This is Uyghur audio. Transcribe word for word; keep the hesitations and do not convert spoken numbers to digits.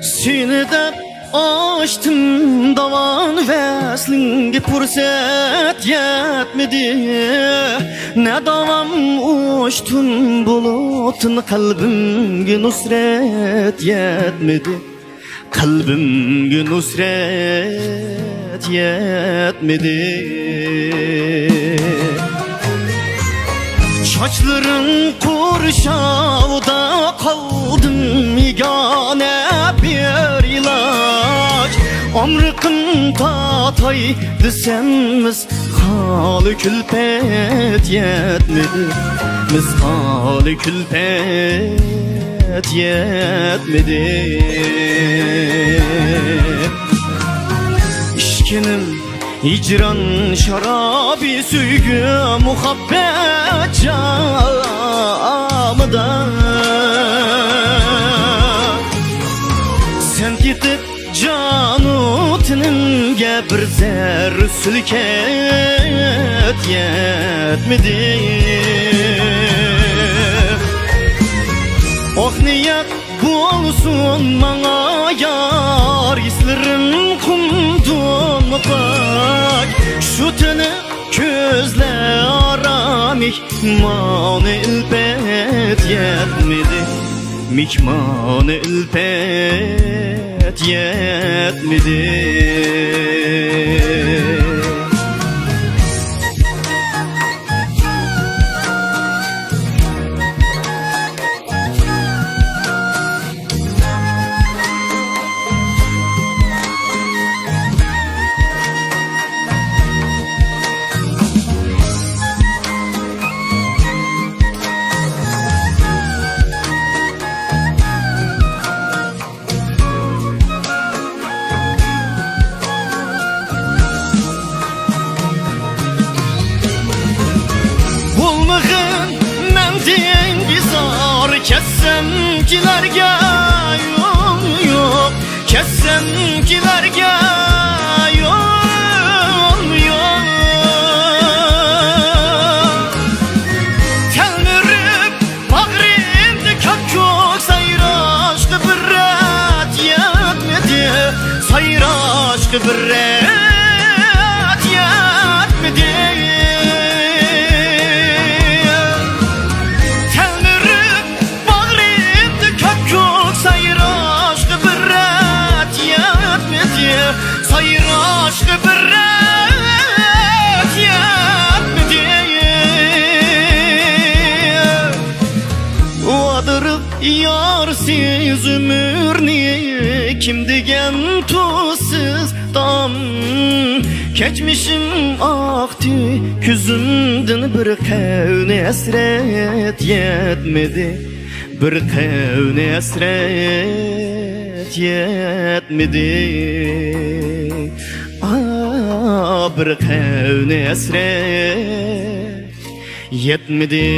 سېنى دەپ ئاچتىم داۋان، ۋەسلىڭگە پۇرسەت يەتمىدى. نە داۋام ئۇچتۇم بۇلۇتتىن، قەلبىمگە نۇسرەت يەتمىدى. قەلبىمگە نۇسرەت يەتمىدى. چاچلىرىڭ قۇرشاۋىدا قالدىم يېگانە بىر ئىلاج. ئامرىقىم تاتاي دېسەم، مىسقالى كۈلپەت يەتمىدى، مىسقالى كۈلپەت يەتمىدى. ئىچكىنىم ھىجران شارابى، سۆيگۈ مۇھەببەت جامىدا. سەن كېتىپ جانۇ تېنىمگە بىر زەررە سۈلكەت يەتمىدى. ئوھ نىيەت بولسۇن ماڭا يار، ھېسلىرىم قۇمدىن پاك. شۇ تىنىق كۆزلەر ئارا مېھمانى ئۈلپەت يەتمىدى، مېھمانى ئۈلپەت يەتمىدى. بولمىغىن مەندىن بىزار، كەتسەم كېلەرگە يول يوق، كەتسەم كېلەرگە يول يوق. تەلمۈرۈپ باغرىمدا كاككۇك، سايراشقا بىر رەت يەتمىدى، سايراشقا بىر رەت يەتمىدى. تەلمۈرۈپ باغرىمدا كاككۇك، سايراشقا بىر رەت يەتمىدى، سايراشقا بىر رەت يەتمىدى. ۋادىرىپ يارسىز ئۆمۈرنى، كىم دېگەن تۇزسىز تام. كەچمىشىم ئاقتى كۆزۈمدىن، بىر قەۋنى ھەسرەت يەتمىدى، بىر قەۋنى ھەسرەت يەتمىدى. ئا، بىر قەۋنى ھەسرەت يەتمىدى.